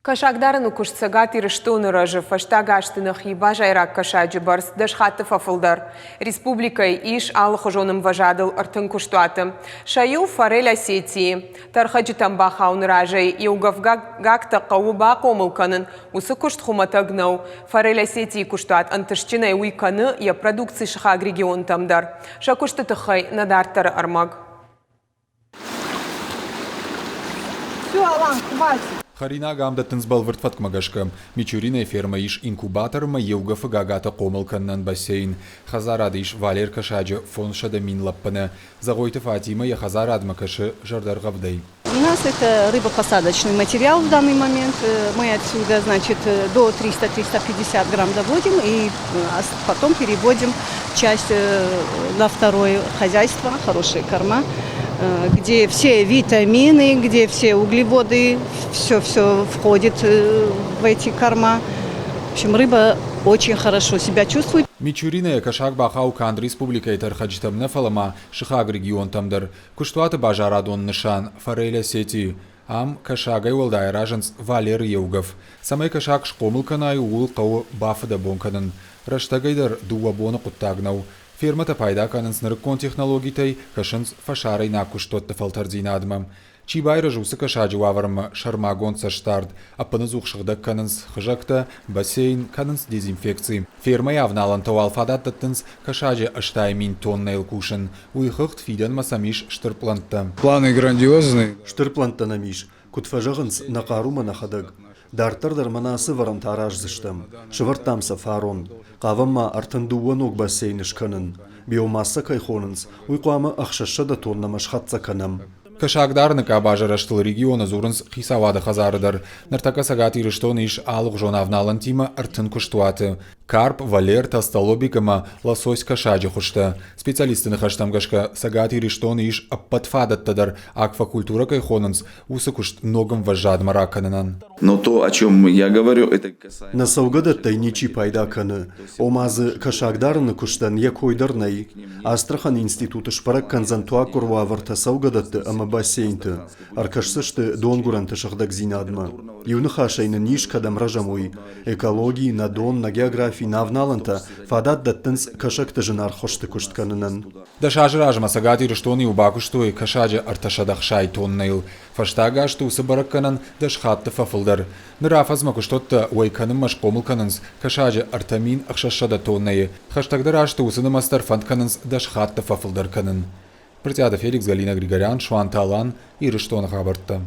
Кӕсагдарыны куыст Цӕгат Ирыстоны рӕзы. Фӕстаг азты нӕхи базайраг кӕсаджы бӕрц дӕс хатты фӕфылдӕр. Республикӕйы ис алыхуызон ӕмвӕзадыл 30 куыстуаты. Сӕ иу Форель Осетии. Тӕрхӕджытӕм бахауыны разӕй еугӕфгӕгтӕ хъӕуы бахъомыл кӕнын. Уыцы куыст хуымӕтӕг нӕу. Форель Осетии куыстуат ӕнтыстджынӕй уый кӕны йӕ продукци сыхаг регионтӕм дӕр. Сӕ куысты тыххӕй нӕ дарддӕры ӕрмӕг. Все, Алан, хватит. Хӕринаг ам дӕттынц бӕлвырд фӕткмӕ гӕсгӕ. Мичуринӕйы фермӕ ис инкубатор ӕмӕ еугӕфы гагатӕ хъомыл кӕнынӕн бассейн. Хӕдзарады ис валер кӕсаджы 500 000 лӕппыны. Зӕгъойты Фатимӕ йӕ хӕдзарадмӕ кӕсы зӕрдӕргъӕвдӕй. У нас это рыбопосадочный материал в данный момент. Мы отсюда, значит, до 300-350 грамм доводим и потом переводим часть на второе хозяйство, хорошие корма, где все витамины, где все углеводы, все-все входит в эти корма. В общем, рыба очень хорошо себя чувствует. Мичуринӕйӕ кӕсаг бахауы канд республикӕйы тӕрхӕджытӕм нӕ, фӕлӕ ма сыхаг регионтӕм дӕр. Куыстуаты базарадон нысан Форель Осетии. Ам кӕсагӕй уӕлдай аразынц Валеры еугӕф. Цӕмӕй кӕсаг схъомыл кӕнай, ууыл хъӕуы бафыдӕбон кӕнын. Рӕстӕгӕй дӕр дыууӕ боны хъуыддаг нӕу. Фермӕтӕ пайда кӕнынц нырыккон технологитӕй, кӕсынц фӕсарӕйнаг куыстуӕтты фӕлтӕрддзинадмӕ. Чи байрӕзы, уыцы кӕсаджы уавӕрмӕ сӕрмагонд цӕстдард. Ӕппынӕдзух сыгъдӕг кӕнынц хызӕгтӕ, бассейн, кӕнынц дезинфекци. Фермӕйы авналӕнтӕ уал фадат дӕттынц кӕсаджы 80 000 тоннӕйыл кусын. Уый хыгъд фидӕнмӕ сӕм ис стыр пълӕнттӕ. Планы грандиозные. Стыр пълӕнттӕ нӕм ис. Куыд фӕзӕгъынц, нӕ хъарумӕ нӕхӕдӕг. Дарддӕр дӕр мӕнӕ ацы ӕвӕрӕнтӕ араздзыстӕм. Сӕвӕрдтам сӕ фарон. Хъавӕм ма 32 ног бассейны скӕнын. Биомассӕ кӕй хонынц, уый хъуамӕ 600 тоннӕмӕ схӕццӕ кӕнӕм. Кӕсагдарыны къабазы рӕзтыл регионы дзурынц хицауады хӕдзары дӕр. Ныртӕккӕ Цӕгат Ирыстоны ис алыгъуызон авналӕнтимӕ 30 куыстуаты. Карп, валер, тостолобик ӕмӕ лосось кӕсаджы хуызтӕ. Специалистты ныхӕстӕм гӕсгӕ, Цӕгат Ирыстоны ис ӕппӕт фадӕттӕ дӕр, аквакультурӕ кӕй хонынц, уыцы куыст ног ӕмвӕзадмӕ ракӕнынӕн. Но то, о чем я говорю, это касается... Нӕ цӕугӕдӕттӕй ничи пайда кӕны, ома дзы кӕсагдарыны куыстӕн йӕ кой дӕр нӕй. Астраханы институты сбӕрӕг кӕндзӕн туаггуыр уавӕртӕ цӕугӕдӕтты ӕмӕ бассейнты, ӕркӕсдзысты донгуырӕнты сыгъдӕгдзинадмӕ. Иу ныхасӕй нын ис, кӕдӕм рӕзӕм, уый. Экологи, нӕ дон, нӕ географи, нӕ авналӕнтӕ фадат дӕттынц кӕсӕгты зынаргъ хуызты куыст кӕнынӕн. Дӕс азы размӕ Цӕгат Ирыстоны-иу бакуыстой кӕсаджы 360 тоннӕйыл. Фӕстаг азты уыцы бӕрӕггӕнӕн дӕс хатты фӕфылдӕр. Ныр афӕдзмӕ куыстуӕттӕ уӕй кӕнынмӕ схъомыл кӕнынц кӕсаджы 3600 тоннӕйы. Хӕстӕгдӕр азты уыцы нымӕц дӕр фӕнд кӕнынц дӕс хатты фӕфылдӕр кӕнын. Брытъиаты Феликс, Галина Григорян, Суанты Алан, Ирыстоны хабӕрттӕ.